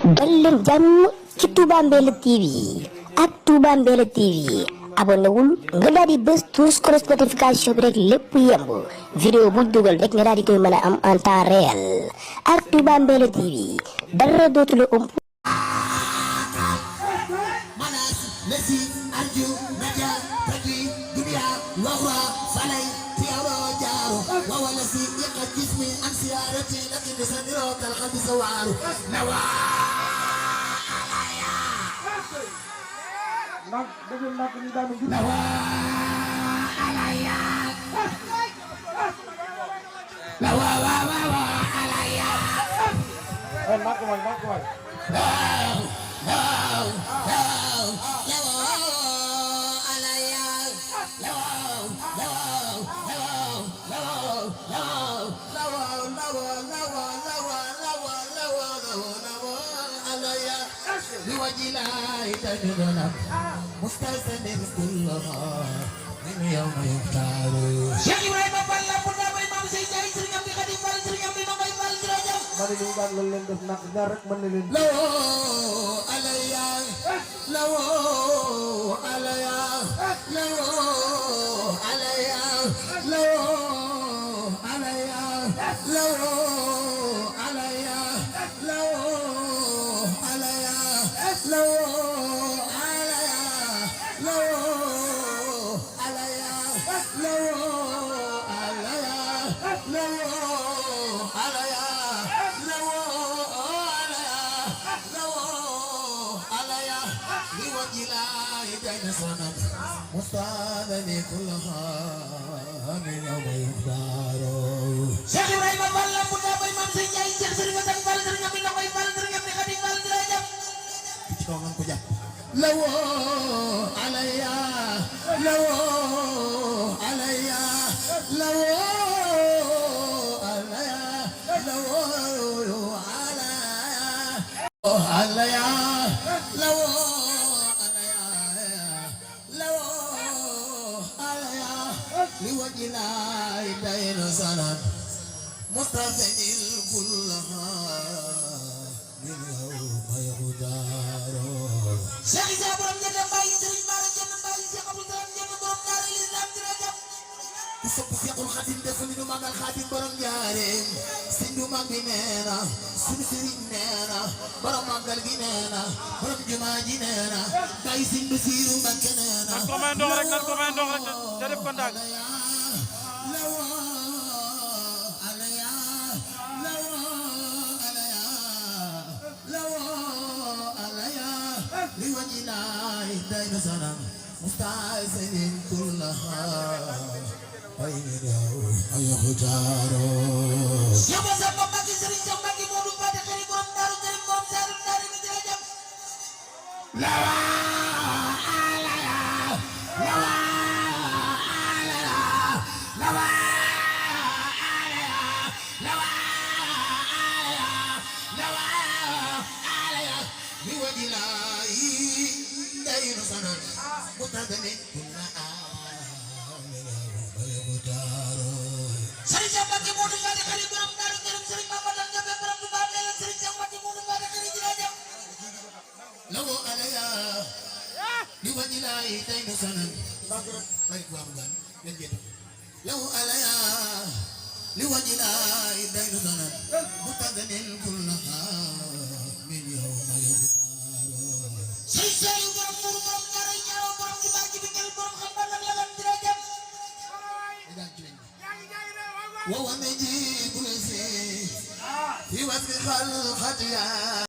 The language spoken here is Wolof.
dal leen jàmm ci Touba Mbella TV ak Touba Mbella TV abonné wul nga daal di bës tous cloche notification bi rek lépp yemb vidéo bu dugal rek nga daal di koy mën a am en temps réel ak Touba Mbella TV dara dootu la ëmp.